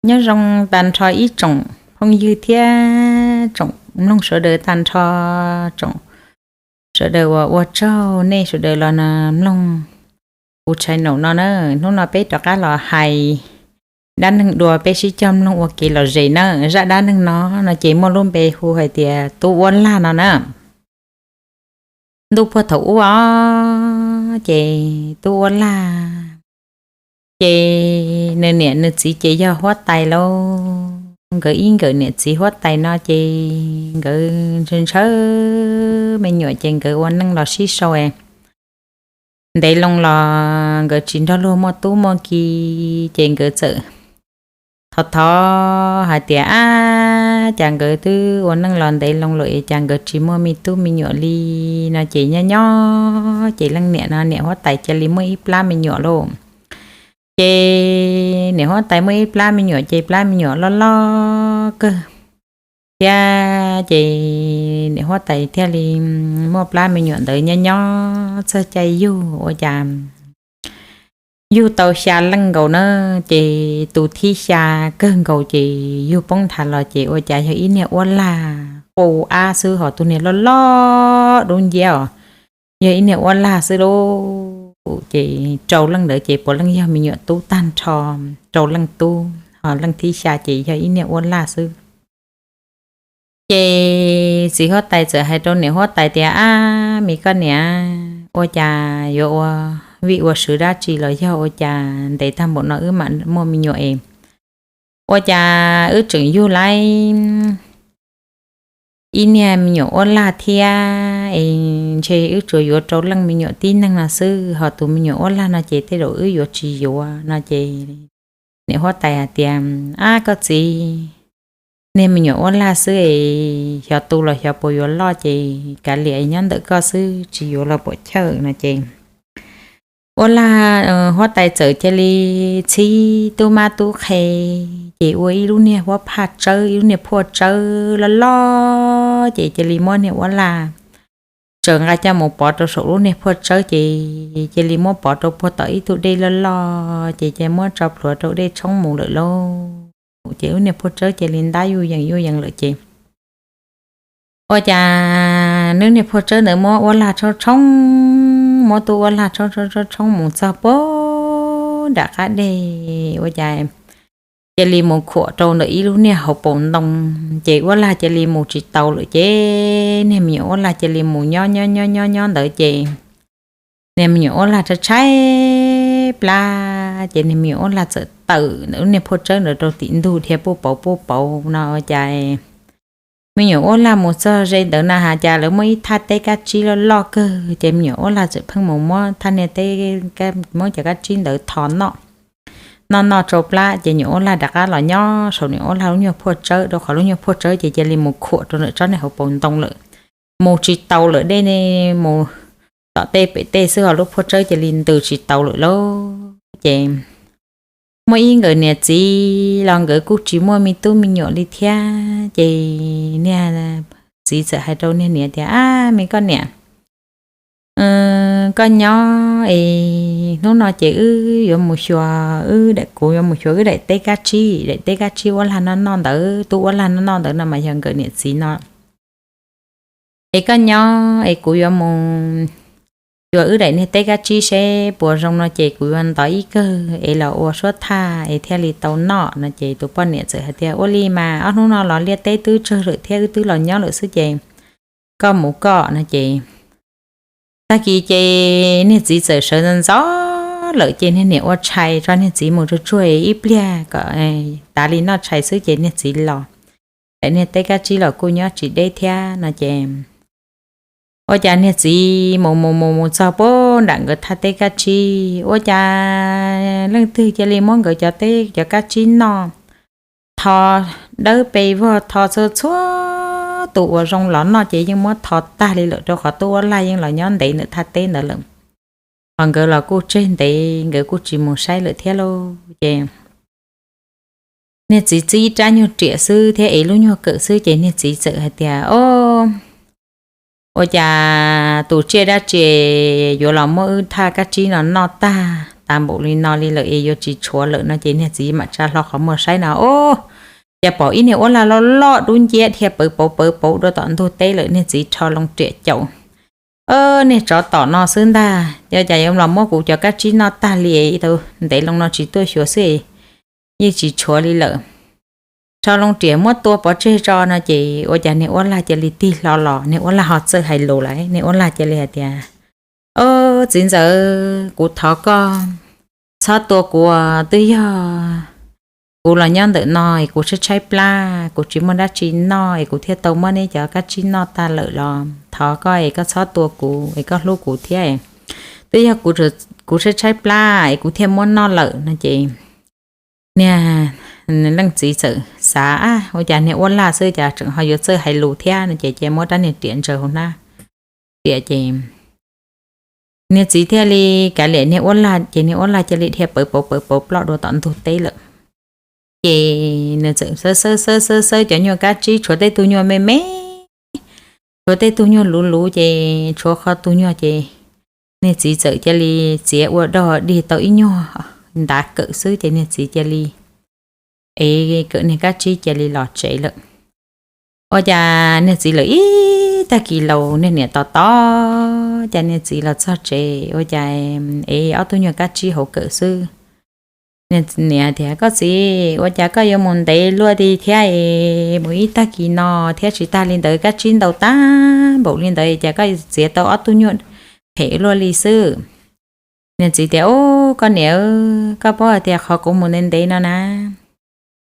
Nyob zoo tag nrho ib tsoom phooj ywg thiab tsoom mloog sawv daws tag nrho, tsoom sawv daws uas ua tsaug nej sawv daws los mloog kuv channel no na. Hnub no peb rov qab los hais dab neeg dua, peb sib cog mloog ua kev lom zem na. Zaj dab neeg no no ces muaj lub npe hu hais tias Tub Uab Lag no na. Ntuj puag thaum ub os, ces Tub Uab Lag ces nws niam nws txiv ces yog huab tais lauj. Nkawd ib nkawm niam txiv huab tais no ces nkawd ntshaw ntshaw me nyuam ces nkawd ua neej los sib sau ntev loo los nkawd tsis nrog luag muaj tub muaj ki, ces nkawd txawm thov thov hais tias, ab, cas nkawd twb ua neej los ntev loo lawm es cas nkawd tsis muaj me tub me nyuam li no. Ces nyob nyob ces leej niam no niam huab tais cia li muaj ib plab me nyuam lauj. Ces niam huab tais muaj ib plab me nyuam ces plab me nyuam loj loj kawg thiab. Ces niam huab tais thiaj li muaj plab me nyuam ntawd nyob nyob txog caij yug ua cas yug tau xya leej nkaus na, ces tus thib xya kawg nkaus ces yug poob nthav los ces ua cas yog ib niag uab lag quaj ab xwb, ho tus niag loj loj dub nciab os, yog ib niag uab lag xwb lauj. Ces rau leej ntawd ces puav leej yog me nyuam tub tag nrho, rau leej tub, ho leej thib xya ces yog ib niag uab lag xwb. Ces txiv huab tais txawm hais rau niam huab tais tias, ab, me koj niam, ua cas yuav ua vij ua sw dab tsi los yog ua cas ntev tag npaum no wb mam muaj me nyuam es ua cas wb tseem yug lawm ib niag me nyuam uab lag thiab es ntshe wb tsuas yuav rau leej me nyuam tib neeg no xwb, ho tus me nyuam uab lag no ces tej zaum wb yuav tsis yuav no. Ces niam huab tais hais tias, ab, koj txiv, niag me nyuam uab lag xwb es xyov tu los xyov puas yuav loj, ces kav liam nyob ntawm koj xwb, tsis yuav los puam chawj no. Ces uab lag, huab tais txawm cia li txhib tub mab tub qhe, ces ua ib lub niag huab phaj tsawb, ib lub niag phuaj tsawb loj loj, ces cia li muab niag uab lag tsaws nqa coj mus pov rau saum lub niag phuaj tsawb, ces cia li muab pov rau puag tom ib tug dej loj loj, ces cia muab tso plhuav rau dej tshoob mus lawm lauj. Ces lub niag phuaj tsawb cia li ntab yuj yees yuj yees lawm ces ua cas lub niag phuaj tsawb ntawd muab uab lag tshoob tshoob, muab tub uab lag tshoob tshoob tshoob tshoob mus txog puag nram qab deg, ua cas cia li mus khuam rau ntawm ib lub niag hauv paus ntoo, ces uab lag cia li mus tsis tau lawm. Ces niag me nyuam uab lag cia li mus nyob nyob nyob nyob nyob ntawd ces niag me nyuam uab lag tshaib tshaib plab, ces niag me nyuam uab lag txawm tawm ntawm lub niag phuaj tsawb ntawd rau tim ntug dhia puj pauv puj pauv no. Ua cas me nyuam uab lag mus txog ze ntawd na has cas lawv muaj ib thaj teb kab tsib loj loj kawg, ces me nyuam uab lag txawm pheej mus muab thaj niag teb, muab cov kab tsib ntawd tho noj noj noj tsau plab, ces nyuam uab lag rov qab los nyob saum nyuam uab lag lub nyuag phuaj tsawb, rau qhov lub nyuag phuaj tsawb ces cia li mus khuam rau ntawm tsob niag hauv paus ntoo lawm, mus tsis tau lawm, dej mus tom tej pem tej xwb, ho lub phuaj tsawb cia li ntws tsis tau lawm lauj. Ces muaj ib nkawm niam txiv los nkawd kuj tsis muaj me tub me nyuam li thiab, ces niag txiv txawm hais rau niag niam tias, ab, me koj niam, koj nyob es hnub no ces wb yuav mus xyuas, wb daim, kuv yuav mus xyuas wb daim teb kab tsib, daim teb kab tsib uab lag noj noj ntawd, tub uab lag noj noj ntawd no mas yog nkawm niam txiv no. Es koj nyob es kuv yuav mus xyuas wb daim niag teb kab tsib seb puas zoo no ces kuv yuav ntov ib kawg es los ua suab thaj es thiaj li tau noj no. Ces tus poj niam txawm hais tias, ua li mas ob hnub no los liaj teb twb tsawg lawm thiab wb twb los nyob lawm xwb ces koj mus koj no. Ces tag kis ces niag txiv txawm sawv ntxov ntxov lawm ces niag niam ua tshais tso niag txiv mus tsuag tsuag ib pliag kom tas li noj tshais xwb ces niag txiv los. Daim niag teb kab tsib los kuj nyob tsis deb thiab no ces ua cas niag txiv mus mus mus mus txog puag nram nkawd thaj teb kab tsib, ua cas leej twg cia li muab nkawd cov teb cov kab tsib noj tho dawb pes vog, tho txhua txhua tus uas zoo los noj ces yeej muab tho tag li lawm, rau qhov tub uab lag yeej los nyob ntev ntawm thaj teb ntawd lawm. Ho nkawd los kuj tseg ntev, nkawd kuj tsis mus saib lawm thiab lauj. Ces niag txiv txib rab nyuag riam xwb thiab ev lub nyuag kawm xwb ces niag txiv txawm hais tias, o, ua cas tus tsiaj dab tsi yuav los muab wb thaj kab tsib no noj tag tas npaum li no li lawm es yuav tsis tshuav lawm no ces niag txiv mam tsa hlo qhov muag saib no, ub, cas pom ib niag uab lag loj loj dub nciab dhia pawv pauv pawv pauv dua tom ntug teb lawm. Niag txiv rho loo riam caum, niag tsov tom no xwb ntag, yog cas yuav los muab kuv cov kab tsib noj tag li, tau ntev loo no tsis tuaj xyuas xwb, yeej tsis tshuav li lawm. Rho loo riam muab tua pov tseg tso no ces ua cas niag uab lag cia li tig hlo los, niag uab lag ho txawj hais lus lawm, niag uab lag cia li hais tias, Au, txiv ntxawm, kuv thov koj txhob tua kuv, twb yog kuv los nyob ntawm no es kuv tshaib tshaib plab, kuv tsis muaj dab tsi noj es kuv thiaj tau muab neb cov kab tsib noj tag lawm los thov koj es koj txhob tua kuv es koj hlub kuv thiab. Twb yog kuv tshaib tshaib plab es kuv thiaj muab noj lawm no ces niag leej txiv txawm xav, Ua cas niag uab lag xwb cas tseem ho yuav txawj hais lus thiab no ces cia muab rab niag riam ntsaws hauv hnab riam ces niag txiv thiaj li kav liam niag uab lag ces niag uab lag cia li dhia pawv pawv pawv pawv ploj dua tom ntug teb lawm. Ces nws txawm xawb xawb xawb xawb xawb cov nyuag kab tsib, tshuav tej tug nyuag me me, tshuav tej tug nyuag luv luv ces tshuav qhov tug nyuag ces niag txiv txawm cia li txiav ua dog dig tau ib nyuag ntav kawm xwb ces niag txiv cia li ev kawm niag kab tsib cia li los tsev lawm. Ua cas niag txiv lawm ib tag kis laus niag niam tos tos cas niag txiv los txog tsev ua cas ev ob tug nyuag kab tsib hauv kawm xwb. Niag niam tias, Koj txiv, ua cas koj yuav mus ntev luaj li thiab es mus ib tag kis no thiab tsis tag li ntawd kab tsib ntau tag npaum li ntawd cas koj txiav tau ob tug nyuag phem luaj li xwb? Niag txiv tias, Ub, koj niam, koj paub hais tias qhov kuv mus ntev ntev no na,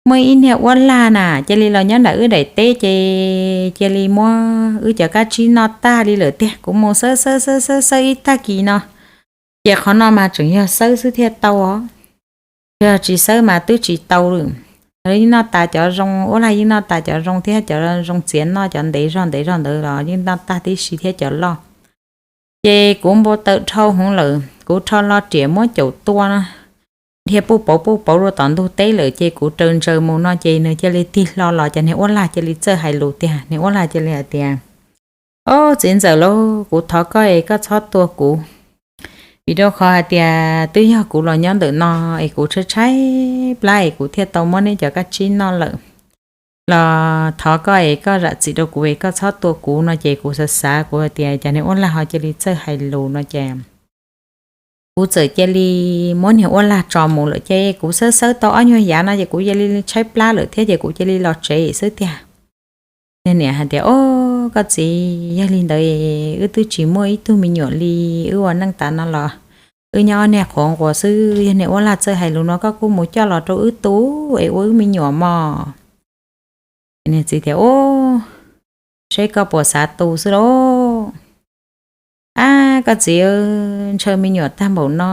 muaj ib niag uab lag na cia li los nyob nram wb daim teb ces cia li muab wb cov kab tsib noj tag li lawm tiag. Kuv mus xawb xawb xawb xawb xawb ib tag kis no ces qhov no mas tseem yog xawb xwb thiaj tau os, yog tsis xawb mas twb tsis tau li. Yeej noj tas cov zoo, uab lag yeej noj tas cov zoo thiab cov zoo txiav noj, cov ntev zog ntev zog ntawd los yeej noj tag tib si thiab cov loj. Ces kuv npau taws dhau hwv lawm, kuv rho lo riam muab caum tua no, dhia puj pauv puj pauv rau tom ntug teb lawm ces kuv raws ntsaws mus no ces nws cia li tig hlo los ces niag uab lag cia li txawj hais lus tiag. Niag uab lag cia li hais tias, Au, txiv ntxawm lauj, kuv thov koj es koj txhob tua kuv, vim rau qhov hais tias twb yog kuv los nyob ntawm no es kuv tshaib tshaib plab es kuv thiaj tau muab neb cov kab tsib noj lawm. Los thov koj es koj zam txim rau kuv es koj txhob tua kuv no ces kuv xav xav kuv hais tias cas niag uab lag ho cia li txawj hais lus no ces kuv txawm cia li muab niag uab lag tso mus lawm ces kuv xawb xawb tau ob nyuag yav no ces kuv cia li tshaib plab lawm thiab ces kuv cia li los tsev xwb tiag. Niag niam hais tias, Au, koj txiv, yog li ntawd wb twb tsis muaj ib tug me nyuam li, wb ua neej tas no los wb nyob niag qhuav nquas xwb, yog niag uab lag txawj hais lus no koj kuj mus coj los rau wb tu es ua wb me nyuam mog. Niag txiv tias, Ub, seb koj puas xav tu xwb lauj. Ab, koj txiv, ntshaw me nyuam tag npaum no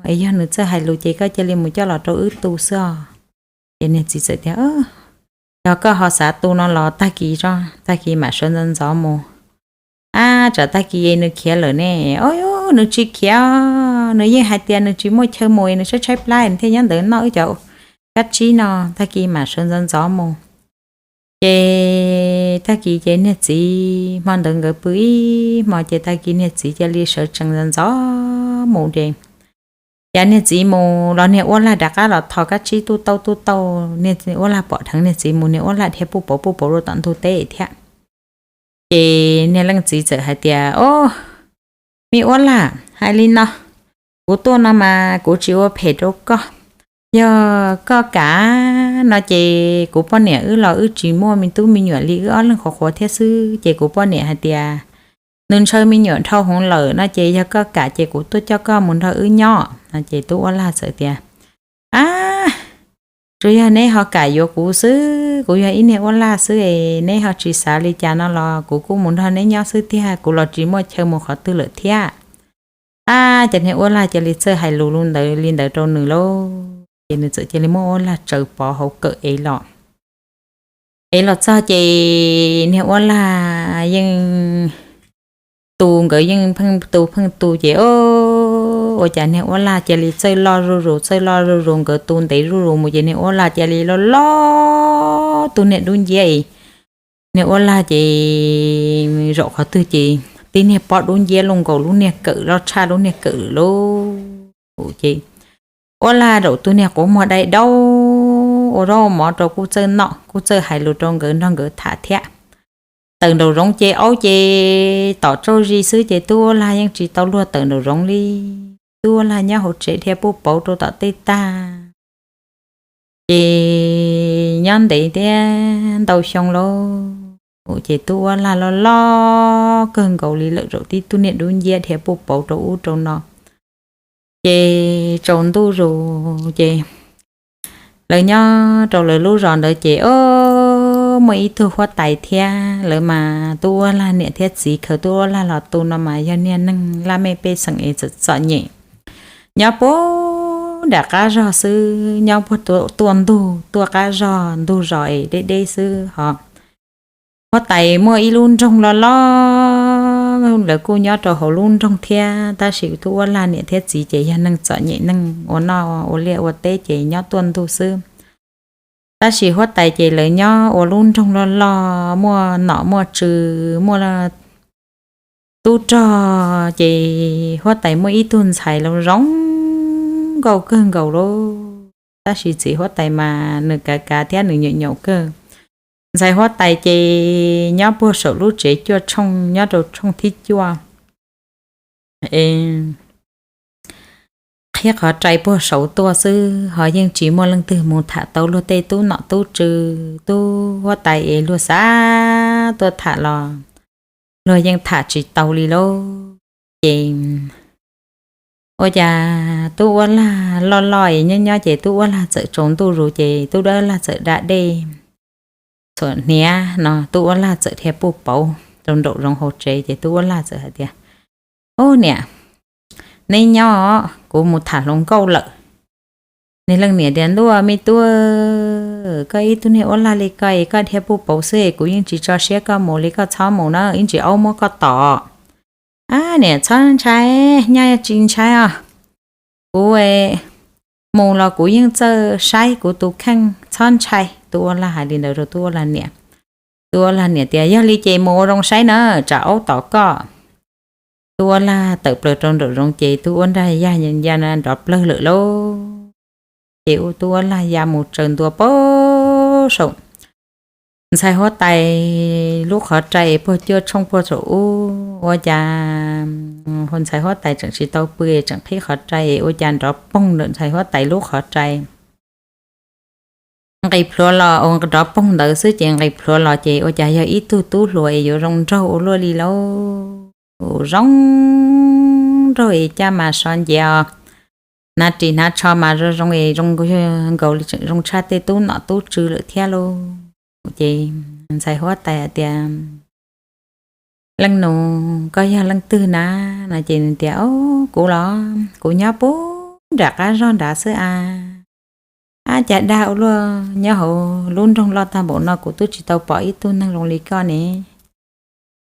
es yog nws txawj hais lus ces koj cia li mus coj los rau wb tu xwb os. Ces niag txiv txawm tias, Yog koj ho xav tu no los tag kis tso, tag kis mam sawv ntxov ntxov mus. Ab, tsam tag kis nws khiav lawm ne. Au, nws tsis khiav, nws yeej hais tias nws tsis muaj chaw mus es nws tshaib tshaib plab nws thiaj nyob ntawd noj wb cov kab tsib no, tag kis mam sawv ntxov ntxov mus. Ces tag kis ces niag txiv, hmo ntawd nkawd pw ib hmo ces tag kis niag txiv cia li sawv tsees ntxov ntxov mus ces, cas niag txiv mus los niag uab lag rov qab los tho kab tsib tuj tauj tuj tauj, niag uab lag pom dheev niag txiv mus, niag uab lag dhia puj pauv puj pauv rau tom ntug teb thiab. Ces niag leej txiv txawm hais tias, Au, me uab lag, hais li no, kuv tuaj no mas kuv tsis ua phem rau koj. Yog koj kam no ces kuv poj niam wb los wb tsis muaj me tub me nyuam li, wb ob leeg qhuav qhuav thiab xwb. Ces kuv poj niam hais tias nws ntshaw me nyuam dhau hwv lawm no ces yog koj kam ces kuv tuaj coj koj mus nrog wb nyob no. Ces tub uab lag txawm tias, Ab, tsuas yog neb ho kam yuav kuv xwb, kuv yog ib niag uab lag xwb es neb ho tsis xav li cas no los kuv kuj mus nrog neb nyob xwb tiag, kuv los tsis muaj chaw mus qhov twg lawm thiab. Ab, ces niag uab lag cia li txawj hais lus li ntawd li ntawd rau nws lauj. Ces nws txawm cia li muab uab lag tsaws pov hauv kawm ev los. Ev los txog ces niag uab lag yeej tu, nkawd yeej pheej tu pheej tu ces, ua cas niag uab lag cia li txawj loj zuj zus txawj loj zuj zus, nkawd tu ntev zuj zus mus ces niag uab lag cia li loj loj tug niag dub nciab. Niag uab lag ces zaum qhov twg ces tib niag pob dub nciab luj nkaus lub niag kawm loj tshaj lub niag kawm lawm lauj. Ces Uab Lag zaum tus niag quav muag dai daub ua zaub ua mov rau kuj txawj noj, kuj txawj hais lus rau nkawd nrog nkawd tham thiab. Tawm nraum zoov ces aub ces tom tsaug zis xwb ces tub Uab Lag yeej tsis tau luag tawm nraum zoov li. Tub Uab Lag nyob hauv tsev dhia puj pauv rau tom tej tag. Ces nyob ntev thiab ntau xyoo lauj, ces tub Uab Lag loj loj kawg nkaus li lawm, zaum tib tug niag dub nciab dhia puj pauv rau ub rau no. Ces tsaus ntuj zus ces lawv nyob rau lawv lub zos ntawd ces o, muaj ib tug huab tais thiab, lawv mas tub Uab Lag niam thiab txiv khaws tub Uab Lag los tu no mas yog niag neeg laj mej pej xeem es txawm txom nyem, nyob puag nram qab zog xwb, nyob puag tuaj ntug tuaj qab zog ntug zos es deb deb xwb ho. Huab tais muaj ib lub nroog loj loj, lawv kuj nyob rau hauv lub nroog thiab, tab sis tub Uab Lag niam thiab txiv ces yog neeg txom nyem, neeg ua noj ua liaj ua teb ces nyob tuaj ntug xwb. Tab sis huab tais ces lawv nyob ua lub nroog loj loj, muaj nom muaj tswv, muaj tub rog, ces huab tais muaj ib tug ntxhais los zoo nkauj kawg nkaus lauj. Tab sis txiv huab tais mas nws kav kav thiab nws nyaum nyaum kawg. Ntxhais huab tais ces nyob puag saum lub tsev cuaj tshooj, nyob rau tshooj thib cuaj, qhib qhov rai puag saud tuaj xwb, ho yeej tsis muaj leej twg mus tham tau luag tej tub nom tub tswv. Tub huab tais es luag xav tuaj tham los luag yeej tham tsis tau li lauj. Ces ua cas tub Uab Lag loj loj es nyob nyob ces tub Uab Lag txawm tsaus ntuj zus ces tub Uab Lag txawm da dej txhuam hniav no, tub Uab Lag txawm dhia puj pauv rau nraum zoov hauv tsev ces tub Uab Lag txawm hais tias, Ub niam, neb nyob, kuv mus tham hluas nkauj lawm. Niag leej niam tias, Ntuj me tub, koj ib tug niag Uab Lag li koj es koj dhia puj pauv xwb es kuv yeej tsis tso siab koj mus li, koj txhob mus na, ib ntsis aub muab koj tom. Ab niam, txhob ntshai, nyaj tsis ntshai os. Kuv mus los kuv yeej txawj saib kuv tus kheej, txhob ntshai. Tub Uab Lag hais li ntawd rau tub Uab Lag niam. Tub Uab Lag niam tias, Yog li ces mus ua zoo saib na, tsam aub tom koj. Tub Uab Lag tawm plaws rau nraum zoov ces tub Uab Lag ya nrov plawg lawm lauj. Ces tub Uab Lag ya mus tsaws ntua puag saum ntxhais huab tais lub qhov rai es puag cuaj tshooj puag saum ub, ua cas ntxhais huab tais tseem tsis tau pw es tseem qhib qhov rai es ua cas nrov poog ntawm ntxhais huab tais lub qhov rai. Nqis plhuav los, nrov poog ntawd xwb ces nqis plhuav los ces ua cas yog ib tug tub hluas es yuav zoo nraug ua luaj li lauj. Zoo nraug es caj mas so nciav os, hnav ris hnav tsho mas zoo zoo es zoo nkaus li tseem zoo tshaj tej tub nom tub tswv lawm thiab lauj. Ces ntxhais huab tais hais tias, Leej nus, koj yog leej twg na? No ces nws tias, Kuv los kuv nyob puag nram qab zog nrad xwb a. Ab, cas dag ua luaj, nyob hauv lub nroog loj tag npaum no kuv twb tsis tau pom ib tug neeg zoo li koj ne.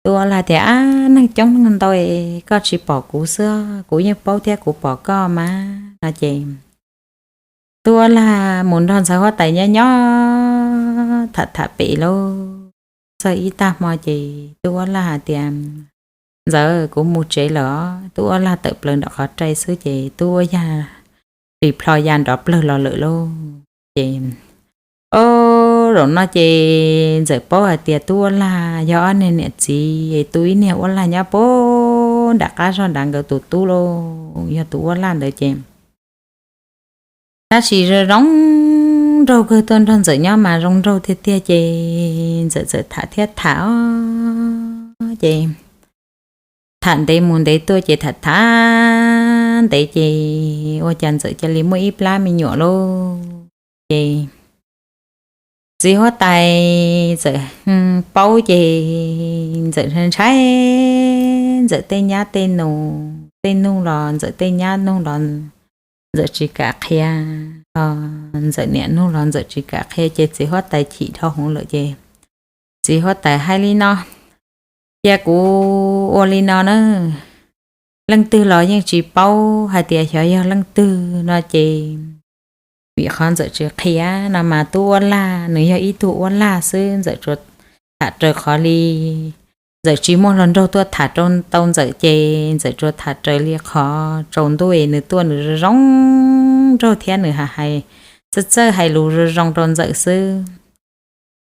Tub Uab Lag tias, Ab, neeg coob leej ntau es koj tsis pom kuv xwb, kuv yeej paub thiab kuv pom koj mas. No ces tub Uab Lag mus nrog ntxhais huab tais nyob nyob tham tham pem lauj. Txog ib tag hmo ces tub Uab Lag hais tias, Ntxawm, kuv mus tsev lawm os. Tub Uab Lag tawm plaws nram qhov rai xwb ces tub Uab Lag plis plho ya nrov plawg los lawm lauj. Ces, o, zaum no ces Ntxawm paub hais tias tub Uab Lag yog ob niag niam txiv, tu ib niag Uab Lag nyob puag nram qab zog nrad nkawd tus tub lauj, yog tus Uab Lag ntawd ces tab sis zoo nraug kawg, tuaj nrog Ntxawm nyob mas zoo nraug tiag tiag ces Ntxawm txawm tham thiab tham os. Ces tham ntev mus ntev tuaj ces tham tham ntev ces ua cas Ntxawm cia li muaj ib plab me nyuam lauj. Ces txiv huab tais txawm paub ces Ntxawm ntshai Ntxawm tej nyab tej nus, tej nug los Ntxawm tej nyab nug los Ntxawm tsis kam qhia, Ntxawm niam nug los Ntxawm tsis kam qhia ces txiv huab tais chim dhau hwv lawm ces txiv huab tais hais li no, Cia kuv ua li no na, leej twg los yeej tsis paub hais tias xyov yog leej twg no ces vim qhov Ntxawm tsis qhia no mas tub Uab Lag nws yog ib tug Uab Lag xwb, Ntxawm tsuas tham raws qhov li Ntxawm tsis muaj hluas nraug tuaj tham rau tau Ntxawm ces Ntxawm tsuas tham raws li qhov tsaus ntuj es nws tuaj nws zoo nraug thiab nws hais, txawj txawj hais lus zoo zoo rau Ntxawm xwb.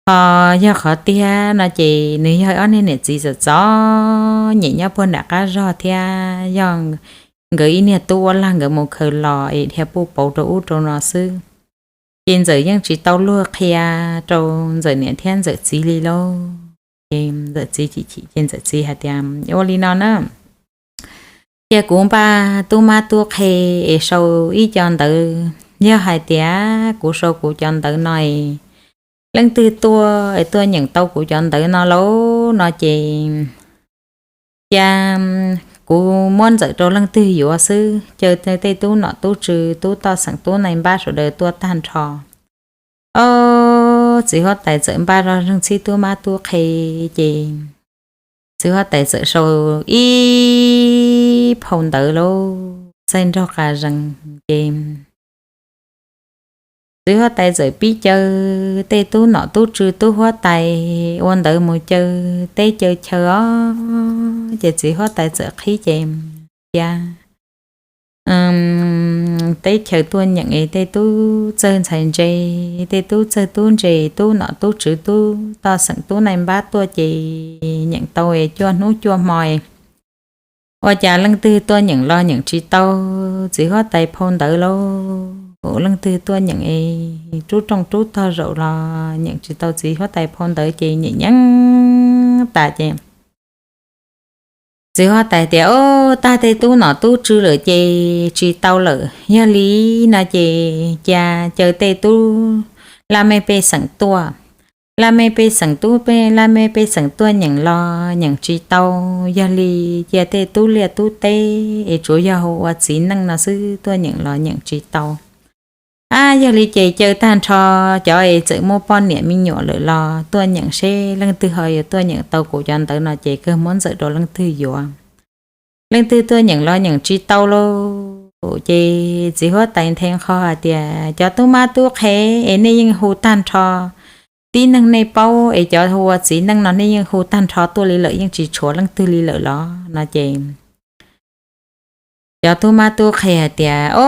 Ho yog qhov tiag no ces nws yog ob niag niam txiv txom txom nyem nyob puag nram qab zog thiab yog nkawd ib niag tub uab lag nkawd mus khaws los es dhia puj pauv rau ub rau no xwb. Ces Ntxawm yeej tsis tau luag qhia rau Ntxawm niam thiab Ntxawm txiv li lauj. Ces Ntxawm txiv chim chim ces Ntxawm txiv hais tias, ua li no na, cia kuv npaj tub mab tub qhe es sau ib co ntawv. Yog hais tias kuv sau kuv cov ntawv no es leej twg tuaj es tuaj nyeem tau kuv cov ntawv no lauj no ces cia kuv muab Ntxawm rau leej twg yuav xwb, caw tej tub nom tub tswv tub toj xeem tub nai npab sawv daws tuaj tag nrho. Ob, txiv huab tais txawm npaj zog zeeg txhib tub mab tub qhe ces txiv huab tais txawm sau ib phau ntawv lauj, txaij nraug qas zees ces txiv huab tais txawm pib caw tej tub nom tub tswv tub huab tais ua ntawv mus caw teb caw chaw os. Ces txiv huab tais txawm qhib ces cia teb chaws tuaj nyeem es tej tub txawj ntxhais ntse, tej tub txawj tub ntse, tub nom tub tswv tub toj xeem tub nai npab tuaj ces nyeem tau es cuaj hnub cuaj hmo es ua cas leej twg tuaj nyeem los nyeem tsis tau txiv huab tais phau ntawv lauj. Leej twg tuaj nyeem es rub rooj rub tog zaum los nyeem tsis tau txiv huab tais phau ntawv ces nyeem nyeem tas ces txiv huab tais tias, o, tag tej tub nom tub tswv lawm ces tsis tau lawm. Yog li no ces cia caw tej tub laj mej pej xeem tuaj, laj mej pej xeem tub, laj mej pej xeem tuaj nyeem los nyeem tsis tau. Yog li cia tej tub liaj tub teb es tsuas yog hu ua txiv neej no xwb tuaj nyeem los nyeem tsis tau. Ab, yog li ces caw tag nrho cov es txawm muaj poj niam me nyuam lawm los tuaj nyeem seb leej twg ho yuav tuaj nyeem tau kuv cov ntawv no ces kawg muab Ntxawm rau leej twg yuav. Leej twg tuaj nyeem los nyeem tsis tau lauj. Ces txiv huab tais nthe nqho hais tias, cov tub mab tub qhe es nej yeej hu tag nrho, tib neeg nej paub es cov hu ua txiv neej no nej yeej hu tag nrho tuaj li lawm, yeej tsis tshuav leej twg li lawm los no ces cov tub mab tub qhe hais tias, o,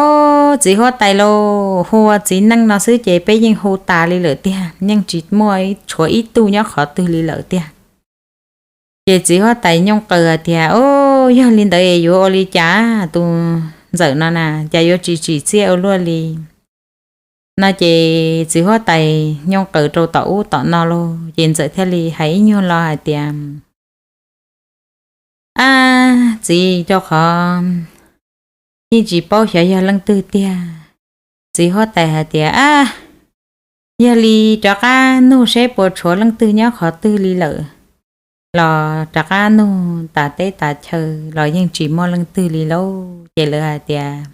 txiv huab tais lauj, hu ua txiv neej no xwb ces peb yeej hu tas li lawm tiag, yeej tsis muaj tshuav ib tug nyob qhov twg li lawm tiag. Ces txiv huab tais nyooj qaws hais tias, o, yog li ntawd es yuav ua li cas, tus Ntxawm no na cas yuav tsis tsim txiaj ua luaj li no ces txiv huab tais nyooj qaws rau tom ub tom no lauj. Ces Ntxawm thiaj li hais ib nyuag lo hais tias, ab, txiv, rau qhov yeej tsis paub xyov yog leej twg tiag. Txiv huab tais hais tias, ab, yog li rov qab nug seb puas tshuav leej twg nyob qhov twg li lawm. Los rov qab nug tas teb tas chaw los yeej tsis muaj leej twg li lauj. Ces lawv hais tias,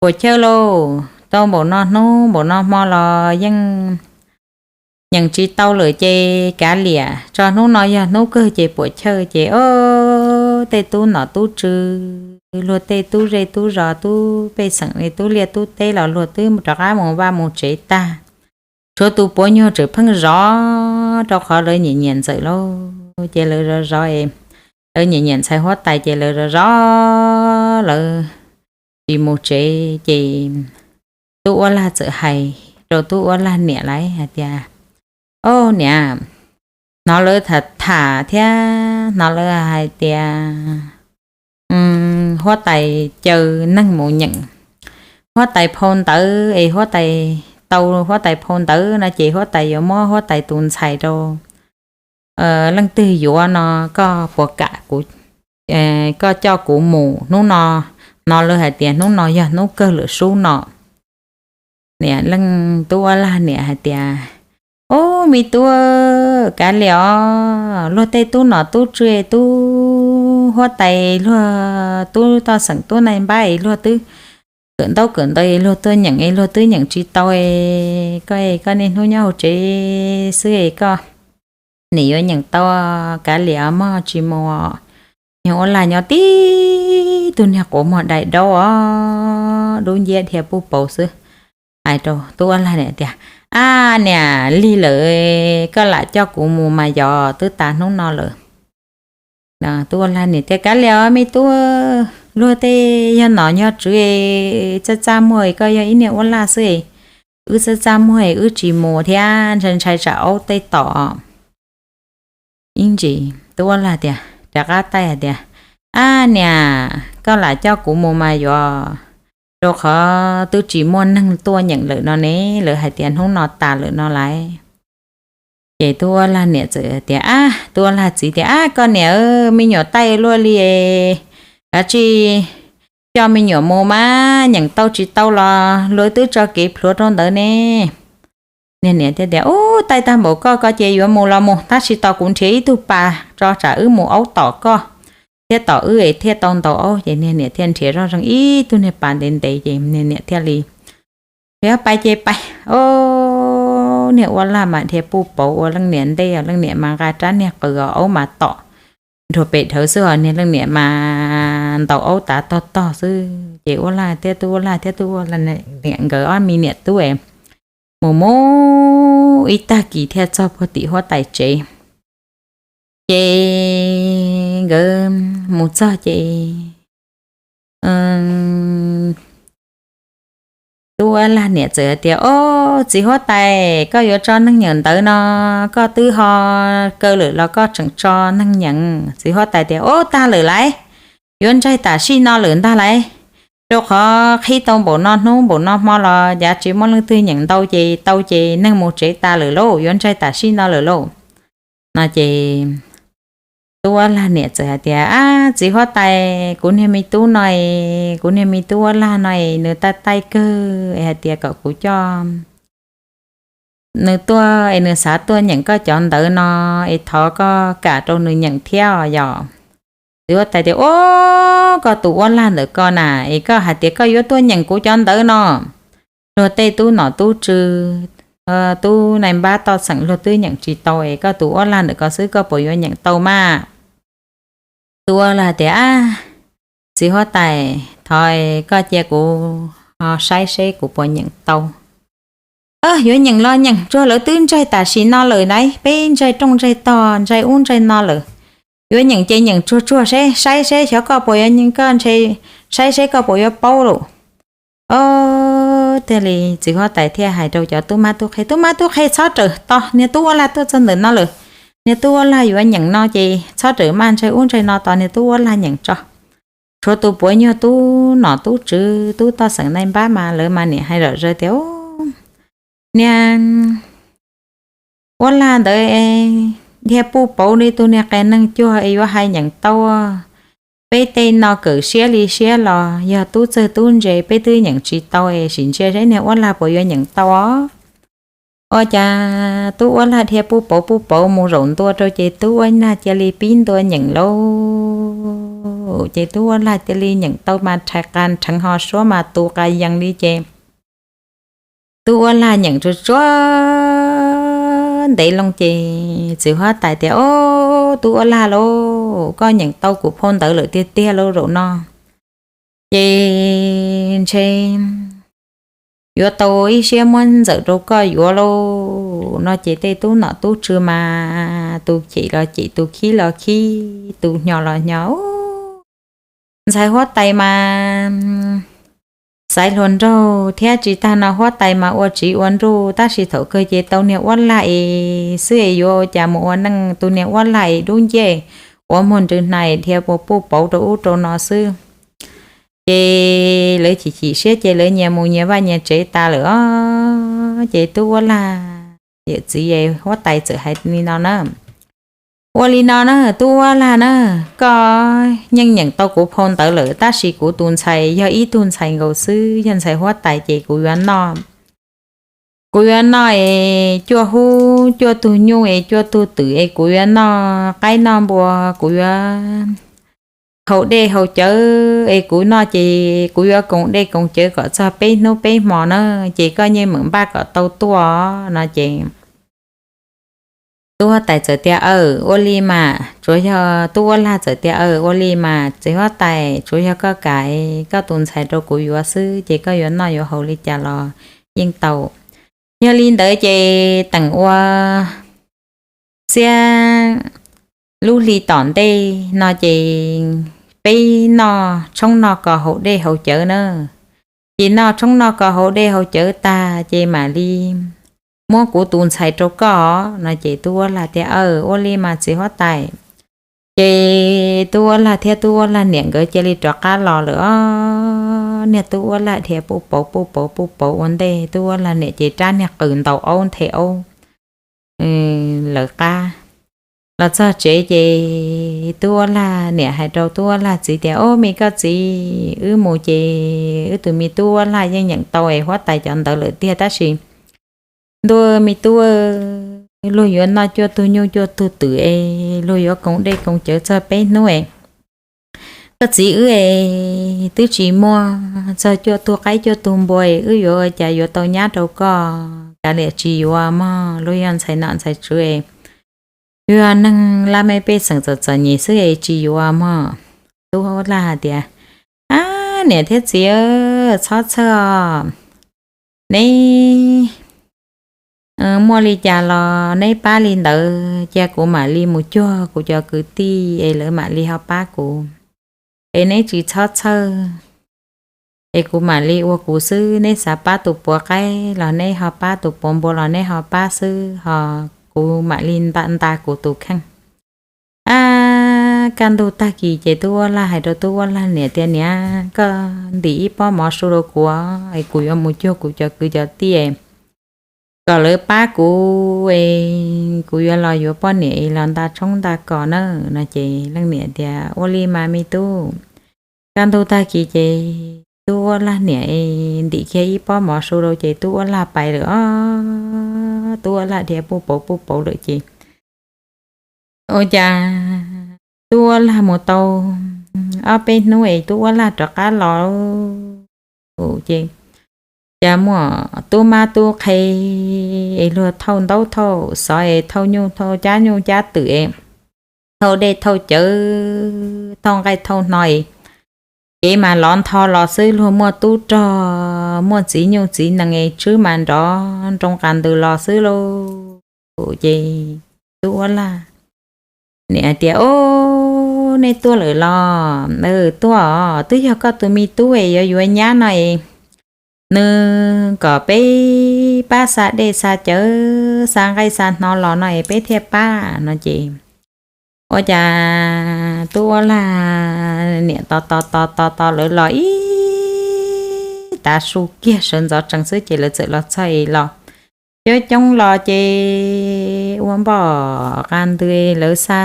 puas chawj lauj, tau npaum no hnub npaum no hmo los yeej nyeem tsis tau lawm ces kav liam, tso hnub no yog hnub kawg ces puas chawj. Ces o, tej tub nom tub tswv, luag tej tub zej tub zos, tub pej xeem, tub liaj tub teb los luag twb rov qab mus vaj mus tsev tag. Tshuav tus puav nyuag tseem pheej zov, rau qhov lawv nyiam nyiam Ntxawm lauj. Ces lawv zov zov, lawv nyiam nyiam ntxhais huab tais ces lawv zov zov, lawv tsis mus tsev. Ces tub uab lag txawm hais rau tub uab lag niam lawv hais tias, o, niam, hnov lawv tham tham thiab hnov lawv hais tias huab tais caw neeg mus nyeem huab tais phau ntawv es huab tais tau huab tais phau ntawv no ces huab tais yuav muab huab tais tus ntxhais rau leej twg yuav no, koj puas kam kuv, koj coj kuv mus hnub no? Hnov lawv hais tias hnub no yog hnub kawg lawm sub no. Niam leej tub uab lag niam hais tias, o, me tub, kav liam os, luag tej tub nom tub tswv, tub huab tais, luag tub toj xeem tub nai npab es luag twb kawm ntaub kawm ntawv es luag tuaj nyeem es luag twb nyeem tsis tau es koj, koj niaj hnub nyob hauv tsev xwb es koj nim yuav nyeem tau, kav liam mog tsis mus. Yog uab lag nyob tib tug niag quav muag dai daub os, dub nciab dhia puj pauv xwb. Hais rau tub uab lag niam tias, ab niam, lig lawm, koj lam coj kuv mus mas yog twb tas hnub no lawm. Tub uab lag niam tias, kav liam os me tub, luag tej yog nom yog tswv, txaj txaj muag, koj yog ib niag uab laj xwb, wb txaj txaj muag wb tsis mus thiab, ntshai ntshai tsam aub tej tom. Ib ntsis tub uab laj tias, rov qab taij hais tias, ab niam, koj lam coj kuv mus mas yuav, rau qhov twb tsis muaj neeg tuaj nyeem lawm no ne, lawv hais tias hnub no tas lawm no lais. Ces tub uab laj niam txawm tias, ab, tub uab laj txiv tias, ab koj niam, me nyuam taij luaj li, kav tsij coj me nyuam mus mas, nyeem tau tsis tau los luag twb tso kev plhuav rau ntawd ne. Niag niam thiaj tias, ub, taij tag npaum koj ko ces yuav mus los mus, tab sis tos kuv nrhiav ib tug pas tso tsam wb mus aub tom koj thiab tom wb es thiaj tau ntaus aub. Ces niag niam thiaj nrhiav zoj zeeg ib tug niag pas ntev ntev ces niag niam thiaj li, yog pais ces pais. Ob niag uab laj mas dhia puj pauv ua leej niam ntej, leej niam mas nqa rab niag qws, aub mas tom nruag pem dhawv xwb os, niag leej niam mas ntaus aub tav tog tog xwb. Ces uab laj thiab tub uab laj thiab tub uab laj niam nkawd ob me niam tub mus mus ib tag kis thiaj txog puag tim huab tais tsev. Ces nkawd mus txog ces tub uab laj niam txawm tias, ob, txiv huab tais, koj yuav tso neeg nyeem ntawv no, koj twb ho kaw lawm los koj tseem tso neeg nyeem? Txiv huab tais tias, ob, tag lawm lais, yuav ntsaig tam sim no lawm ntag lais, rau qhov qhib tau npaum no hnub npaum no hmo los cav tsis muaj leej twg nyeem ntau ces tau ces neeg mus tsev tas lawm lauj, yuav ntsaig tam sim no lawm lauj. No ces tub uab laj niam txawm hais tias, ab, txiv huab tais, kuv niag me tub no, kuv niag me tub uab laj no nws taij taij kawg es hais tias kom kuv coj nws tuaj es nws xav tuaj nyeem koj cov ntawv no es thov koj kam rau nws nyeem thiab os yom. Txiv huab tais tias, ob, koj tus uab laj ntawm ko na, es koj hais tias koj yuav tuaj nyeem kuv cov ntawv no, luag tej tub nom tub tswv, tub nai npab toj xeem luag twb nyeem tsis tau es koj tus uab laj ntawm ko xwb koj puas yuav nyeem tau mas? Tub uab laj tias, ab, txiv huab tais, thov koj cia kuv saib seb kuv puas nyeem tau. Yuav nyeem los nyeem tsuag, lawv twb ntsaig tam sim no lawm na, peb ntsaig rooj ntsaig tog ntsaig ub ntsaig no lawm. Yuav nyeem ces nyeem tsuag tsuag seb, saib seb xyov koj puas yuav, koj ntshe saib seb koj puas yuav paub lawm. Ob, thiaj li txiv huab tais thiaj hais rau cov tub mab tub qhe, tub mab tub qhe txhob rawm tos, niag tub uab laj tuaj txog ntawm no lawm, niag tub uab laj yuav nyeem no ces txhob rawm maj ntsaig ub ntsaig no tos niag tub uab laj nyeem tso. Tshuav tus puav nyuag tub nom tub tswv tub toj xeem nai npab mas lawv mas niam hais lom zem tias, niag uab laj ntawd dhia puj pauv li tus niag qias neeg cuag es yuav hais nyeem tau. Peb tej no kawm siab li siab los yog tub txawg tub ntse peb twb nyeem tsis tau es sim ntsia seb niag uab laj puas yuav nyeem tau os. Ua cas tub uab laj dhia puj pauv puj pauv mus zaum ntua rau ces tub uab laj cia li pib ntua nyeem lauj. Ces tub uab laj cia li nyeem tau mas rhais qa rheev ho suab mas tu qa yees li ces tub uab laj nyeem tsuag tsuag ntev loo ces txiv huab tais tias, ob, tub uab laj lauj, koj nyeem tau kuv phau ntawv lawm tiag tiag lauj zaum no. Ces ntshe yuav tau ib siab muab ntxawm rau koj yuav lauj. No ces tej tub nom tub tswv mas tus cem los cem, tus khib los khib, tus hnyos los hnyos. Ntxhais huab tais mas xaiv hluas nraug thiab tsis tag no huab tais mas ua tsiv ua nruj, tab sis thaum kawg ces tau niag uab laj es xwb es yuav ua cas mus ua neej, tus niag uab laj es dub nciab, ua muag nrws hna es dhia puj pauv rau ub rau no xwb. Ces lawv chim chim siab ces lawv nyias mus nyias vaj nyias tsev tas lawm os. Ces tub uab laj, yawm txiv huab tais txawm hais li no na, ua li no na, tub uab laj na, koj yeej nyeem tau kuv phau ntawv lawm tab sis kuv tus ntxhais yog ib tug ntxhais nkaus xwb, yog ntxhais huab tais ces kuv yuav noj, kuv yuav noj es cuaj hub cuaj tug nyuj es cuaj tug twm es kuv yuav noj qaib noj npua, kuv yuav haus dej haus cawv es kuv noj ces kuv yuav koom dej koom cawv kom txog peb hnub peb hmo na, ces koj yeej meem npaj kom tau tuaj no ces tub huab tais txawm tias, aw, ua li mas. Tsuav yog tub uab laj txawm tias, aw, ua li mas txiv huab tais, tsuav yog koj kam koj tus ntxhais rau kuv yuav xwb ces koj yuav noj yuav haus li cas los yeej tau. Yog li ntawd ces teem ua xiab lub hli tom ntej no ces peb noj tshoob noj kos haus dej haus cawv na. Ces noj tshoob noj kos haus dej haus cawv tag ces mam li muab kuv tus ntxhais rau koj no. Ces tub uab lag tias, Aw, ua li mas txiv huab tais. Ces tub uab lag thiab tub uab lag niam nkawd cia li rov qab los lawm os. Niag tub uab lag dhia puj pauv puj pauv puj pauv ua ntej, tub uab lag niam ces rab niag qws ntaus aub nthe aub lawv qab. Los txog tsev ces tub uab lag niam hais rau tub uab lag txiv tias, Ob, me koj txiv, wb mus ces wb tus me tub uab lag yeej nyeem tau es huab tais cov ntawd lawm tiag, tab sis ntuj, me tub, luag yuav noj cuaj tug nyuj cuaj tug twm es luag yuav koom dej koom cawv txog peb hnub es koj txiv wb es twb tsis muaj txog cuaj tug qaib cuaj tug npua es wb yuav ua cas yuav tau nyab rau koj? Kav liam, tsis yuav mog, luag yog ntxhais nom ntxhais tswv es yog neeg laj mej pej xeem txom txom nyem xwb es tsis yuav mog. Tub uab lag hais tias, Ab, niam thiab txiv, txhob txhawj os. Neb muaj li cas los neb pab li ntawd, cia kuv mam li mus cuag kuv cov kwv tij es lawv mam li ho pab kuv. Es neb tsis txhob txhawj, es kuv mam li ua kuv xwb. Neb xav pab tus puav qaib los neb ho pab, tus puav npua los neb ho pab xwb, ho kuv mam li nta nta kuv tus kheej. Ab, kaj ntug tag kis ces tub uab lag hais rau tub uab lag niam tias, Niam, koj ntim ib pob mov su rau kuv es kuv yuav mus cuag kuv cov kwv cov tij kom lawv pab kuv es kuv yuav los yuav poj niam es los nta tshoob nta kos na. No ces leej niam tias, Ua li mas me tub. Kaj ntug tag kis ces tub uab lag niam ntim kiag ib pob mov su rau ces tub uab lag pais lawm os. Tub uab lag dhia puj pauv puj pauv lawm ces ua cas tub uab lag mus tau ob peb hnub es tub uab lag rov qab los ces cas muaj tub mab tub qhe es luag thauj ntaub thauj xov es thauj nyuj thauj cab nyuj cab twm es thauj dej thauj cawv thauj nqaij thauj hno es kev mas lov ntho los xwb. Luag muaj tub rog muaj txiv nyuj txiv nees es tswb mas nrov nroo qas ntws los xwb lauj. Ces tub uab lag niam tias, Ob, neb tuaj lawm los? Tuaj os, twb yog koj tus me tub es yuav yuav nyab no es nws kom peb pab xa dej xa cawv xa nqaij xa hno los no es peb thiaj pab. No ces ua cas tub uab lag niam tos tos tos tos tos lawv los ib tav su kiag sawv ntxov tsees xwb ces lawv txawm los txog es los coob coob los ces ua npoj qas ntws, lawv xa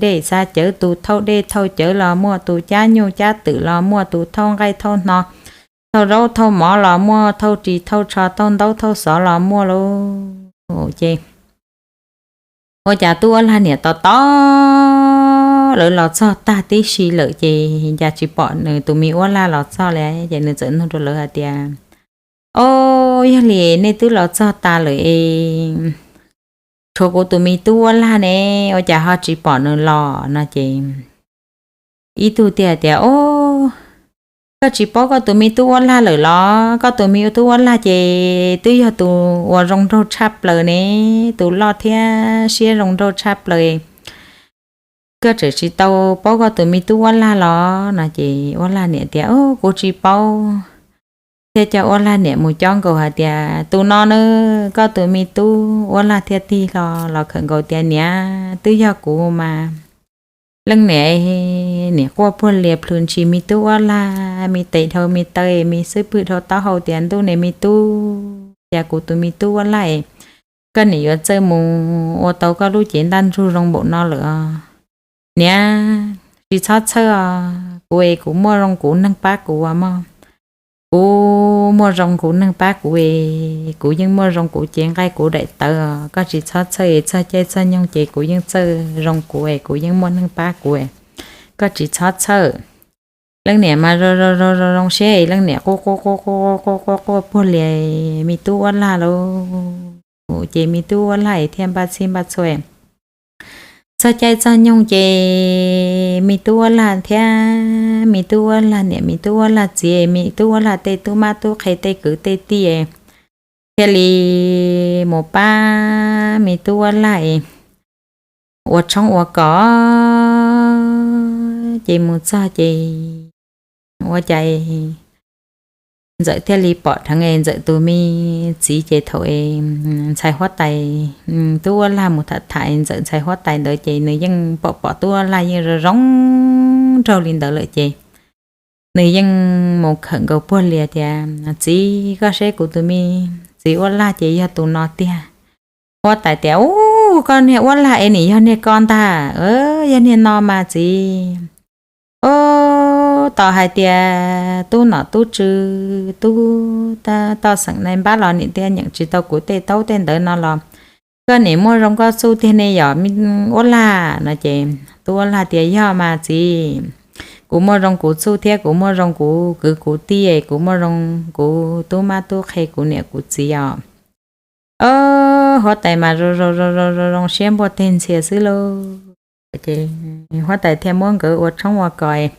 dej xa cawv, tus thauj dej thauj cawv los muaj, tus cab nyuj cab twm los muaj, tus thauj nqaij thauj hno, thauj zaub thauj mov los muaj, thauj ris thauj tsho thauj ntaub thauj xov los muaj lauj. Ces ua cas tub uab lag niam tos tos lawv los txog tag tib si lawm ces cas tsis pom nws tus me uab lag los txog li. Ces nws txawm nug rau lawv hais tias, Ob, yog li nej twb los txog tas lawm es tshuav kuv tus me tub uab lag ne, ua cas ho tsis pom nws los? No ces ib tug tias tias, Ob, koj tsis paub koj tus me tub uab lag lawm los? Koj tus me tub uab lag ces twb yog tus uas zoo nraug tshaj plaws ne, tus loj thiab siab zoo nraug tshaj plaws, koj tseem tsis tau paub koj tus me tub uab lag los? No ces uab lag niam tias, Kuv tsis paub. Thiaj coj uab lag niam mus cob nkaus hais tias, Tus no na, koj tus me tub. Uab lag thiaj tig hlo los khawm nkaus tias, Niam, twb yog kuv mas. Leej niam, niam quaj puag lias plhws ntshis me tub uab lag, me tes dhau me taw, me xub pwg dhau taub hau tias, Ntuj, niam me tub, cas kuv tus me tub uab lag, koj niam yuav txawj mus ua tau koj lub cev ntaj ntsug zoo npaum no lawm os. Niam, tsis txhob txhawj os, kuv es kuv muaj zoo kuv neeg pab kuv mog. Kuv muaj zoo kuv neeg pab kuv es kuv yeej muaj zoo kuv cev nqaij kuv daim tawv. Koj tsis txhob txhawj, txog caij txog nyoog ces kuv yeej txawj zoo kuv es kuv yeej muaj neeg pab kuv. Koj tsis txhob txhawj. Leej niam mas zoo zoo zoo zoo siab es leej niam quaj quaj quaj quaj quaj quaj quaj puag lias me tub uab lag lauj. Ces me tub uab lag thiaj npaj txhij npaj txhua. Txog caij txog nyoog ces me tub uab lag thiab me tub uab lag niam, me tub uab lag txiv, me tub uab lag tej tub mab tub qhe tej kwv tej tij thiaj li mus pab me tub uab lag ua tshoob ua kos. ces mus txog ces ua cas Ntxawm thiaj li pom dheev es Ntxawm tus me txiv ces thaum es ntxhais huab tais, tub uab lag mus tham tham Ntxawm ntxhais huab tais ntawd ces nws yeej pom pom tub uab lag yeej zoo zoo nraug li ntawd lawm ces nws yeej mus khawm nkaus puag lias tias, Txiv, koj seb kuv tus me txiv uab lag ces yog tus no tiag. Huab tais tias, Ub, koj niag uab lag es nim yog niag ko ntag. Yog niag no mas txiv. Ub, tos hais tias tub nom tub tswv tub toj xeem nai npab los nim tias nyeem tsis tau kuv tej taub tej ntawv no los koj nim muaj zoo koj txuj tiag ne yom uab lag no ces tub uab lag tias, Yog mas txiv, kuv muaj zoo kuv txuj thiab kuv muaj zoo kuv kwv kuv tij, kuv muaj zoo kuv tub mab tub qhe kuv niam kuv txiv os. Huab tais mas zoo zoo siab npuaj teg ntxhias xwb lauj. Ces huab tais thiaj muab nkawd ua tshoob ua kos.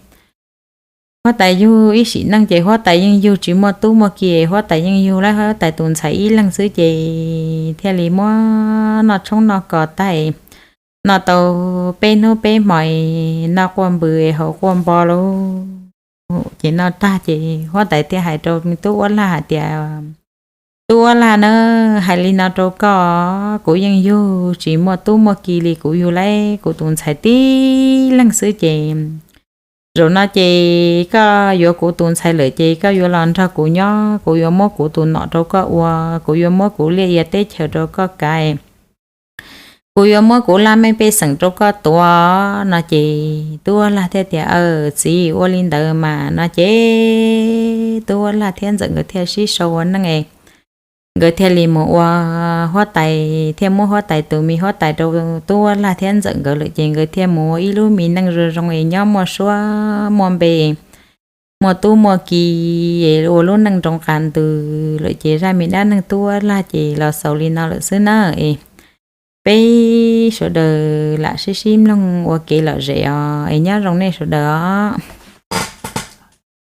Huab tais yug ib sim neej ces huab tais yeej yug tsis muaj tub muaj ki, huab tais yeej yug lawm huab tais tus ntxhais ib leeg xwb ces thiaj li muab noj tshoob noj kos tag, noj tau peb hnub peb hmo, noj quaj npws haus quaj npo lauj. Ces noj tag ces huab tais thiaj hais rau tub uab lag hais tias, Tub uab lag na, hais li no rau koj, kuv yeej yug tsis muaj tub muaj ki li, kuv yug lawm kuv tus ntxhais tib leeg xwb ces zaum no ces koj yuav kuv tus ntxhais lawm ces koj yuav los nrog kuv nyob, kuv yuav muab kuv tus nom rau koj ua, kuv yuav muab kuv liaj ia teb chaws rau koj kav, kuv yuav muab kuv laj mej pej xeem rau koj tuav no ces tub uab lag thiaj tias, Aws txiv, ua li ntawd mas no ces tub uab lag thiab Ntxawm nkawd thiaj sib sau ua neej es nkawd thiaj li mus ua huab tais, thiaj muab huab tais tus me huab tais rau tub uab lag thiab Ntxawm nkawd lawm ces nkawd thiaj mus ua ib lub me neej zoo zoo es nyob muaj suab muaj npe, muaj tub muaj ki, ua lub neej nroo qas ntws lawm ces zaj me dab neeg tub uab lag ces los xaus li no lawm xwb na es peb sawv daws lam sib sib mloog ua kev lom zem os es nyob zoo nej sawv daws os.